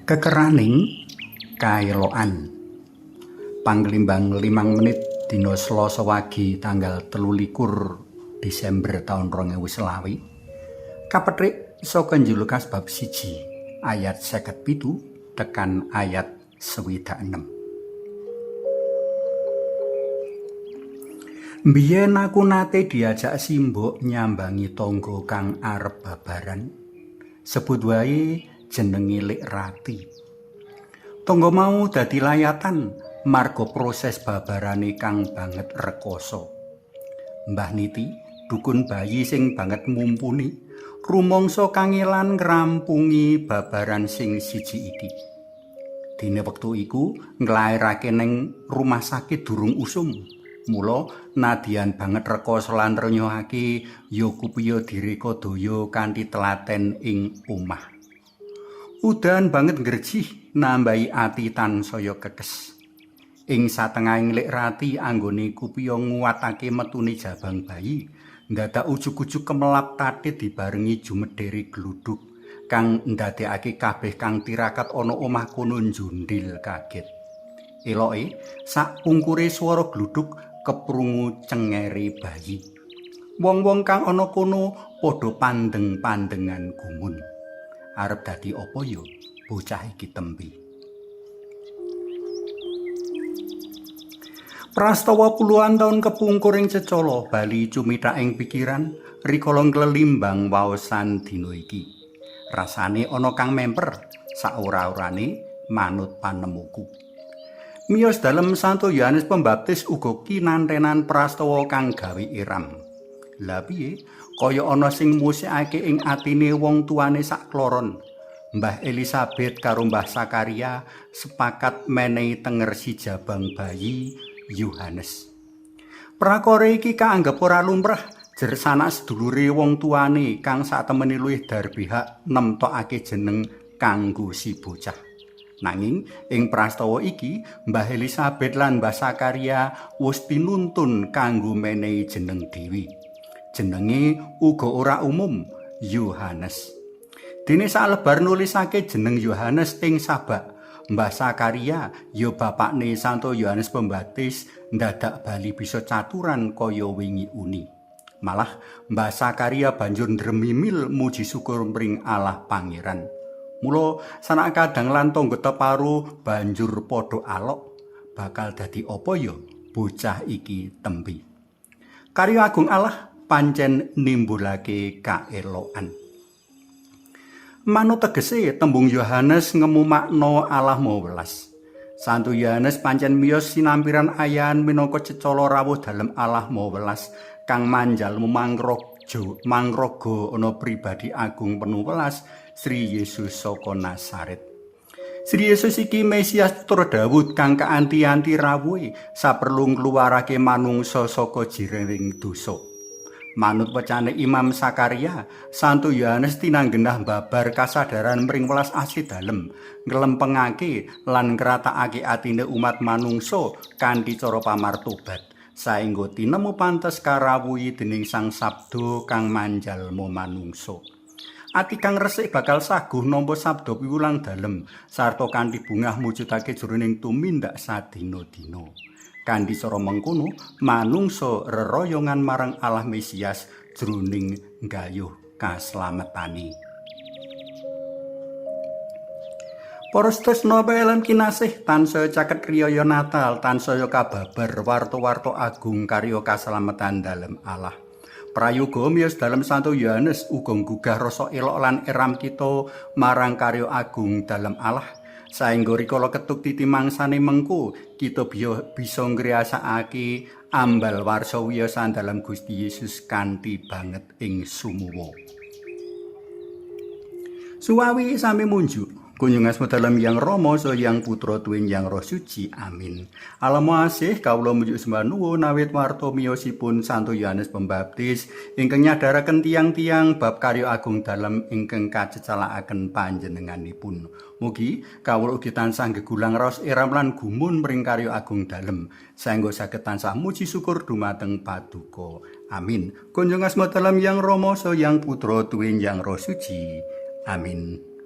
Kekeraning kaelokan. Panglimbang 5 menit dina Selasa wagi tanggal 23 Desember taun 2020. Kapethik saka Injil Lukas bab 1 ayat 57 tekan ayat 66. Mbiyen aku nate diajak simbok nyambangi tangga kang arep babaran. Sebut wae jenenge Lik Rati. Tangga mau dadi layatan marga proses babarane kang banget rekoso. Mbah Niti, dukun bayi sing banget mumpuni, rumangsa kangelan ngrampungi babaran sing siji iki. Dene wektu iku nglairake ning rumah sakit durung usum. Mula nadyan banget rekoso lan renyuhake ya kupiye direka daya kanthi telaten ing omah. Udan banget nggerjih nambahi ati tansaya kekes. Ing satengahing Lik Rati anggone kupiya nguwatake metune jabang bayi, ndadak ujug-ujug kemelap tatit dibarengi jumedhere gluduk kang ndadekake kabeh kang tirakat ana omah kono njundil kaget. Eloke sak pungkure swara gluduk keprungu cengere bayi. Wong-wong kang ana kono padha pandeng-pandengan gumun. Arep dadi apa ya bocah iki tembe. Prastawa puluhan taun kepungkur ing cecala bali cumithak ing pikiran rikala nglelimbang waosan dina iki. Rasane ana kang memper saora-orane manut panemuku. Miyos dalem Santo Yohanes Pembaptis uga kinantenan prastawa kang gawe iram. Lah piye? Kaya ana sing musikake ing atine wong tuane sakloron. Mbah Elizabeth karo Mbah Sakaria sepakat menehi tenger si jabang bayi Yohanes. Prakara iki kaanggep ora lumrah jer sanak sedulure wong tuane kang satemene luwih darbihak nemtokake jeneng kanggo si bocah. Nanging ing prastawa iki Mbah Elizabeth lan Mbah Sakaria wis tinuntun kanggo menehi jeneng dhewe. Jenenge uga ora umum, Yohanes. Dene salebar nulisake jeneng Yohanes ing sabak, Mbah Sakaria ya bapakne Santo Yohanes Pembaptis ndadak bali bisa caturan kaya wingi uni. Malah Mbah Sakaria banjur ndremimil muji syukur mring Allah Pangeran. Mula sanak kadang lan tangga teparo banjur padha alok, bakal dadi apa ya bocah iki tembe. Karya agung Allah pancen nimbulake kaelokan. Manut tegese tembung Yohanes ngemu makna Allah Maha Welas. Santo Yohanes pancen miyos sinampiran ayahan minangka cecala rawuh dalem Allah Maha Welas kang manjalmu mangroga ana pribadi agung penuh welas Sri Yesus saka Nazaret. Sri Yesus iki Mesias putra Dawud kang kaanti-anti rawuhe saperlu ngluwarake manungsa saka jering dosa. Manut wecane Imam Sakaria, Santo Yohanes tinanggenah babar kasadaran mring welas asih dalem, nglempengake lan ngratakake atine umat manungsa kanthi cara pamartobat, saengga tinemu pantes karawuhi dening Sang Sabda kang manjalma manungsa. Ati kang resik bakal saguh nampa sabda piwulang dalem sarta kanthi bungah mujudake jroning tumindak sadina-dina. Kanthi cara mengkono, manungsa reroyongan marang Allah Mesias jroning nggayuh kaslametane. Para tresna lan kinasih, tansaya caket riyaya Natal, tansaya kababar warta-warta agung karya kaslametan dalem Allah. Prayoga miyos dalem Santo Yohanes uga nggugah rasa elok lan eram kita marang karya agung dalem Allah. Saengga rikala ketuk titi mangsane mengko kita bisa ngriyasakake ambal warsa wiyosan dalem Gusti Yesus kanthi banget ing sumuwa. Suwawi sami munjuk. Kunjung asma dalem Yang Rama saha Yang Putra tuwin Yang Roh Suci. Amin. Allah Maha Asih, kawula mujuk sembah nuwun awit warta miyosipun Santo Yohanes Pembaptis ingkang nyadaraken tiyang-tiyang bab karya agung dalem ingkang kacecalakaken panjenenganipun. Mugi kawula ugi tansah gegulang raos eram lan gumun mring karya agung dalem saengga saged tansah muji syukur dumateng Paduka. Amin. Kunjung asma dalem Yang Rama saha Yang Putra tuwin Yang Roh Suci. Amin.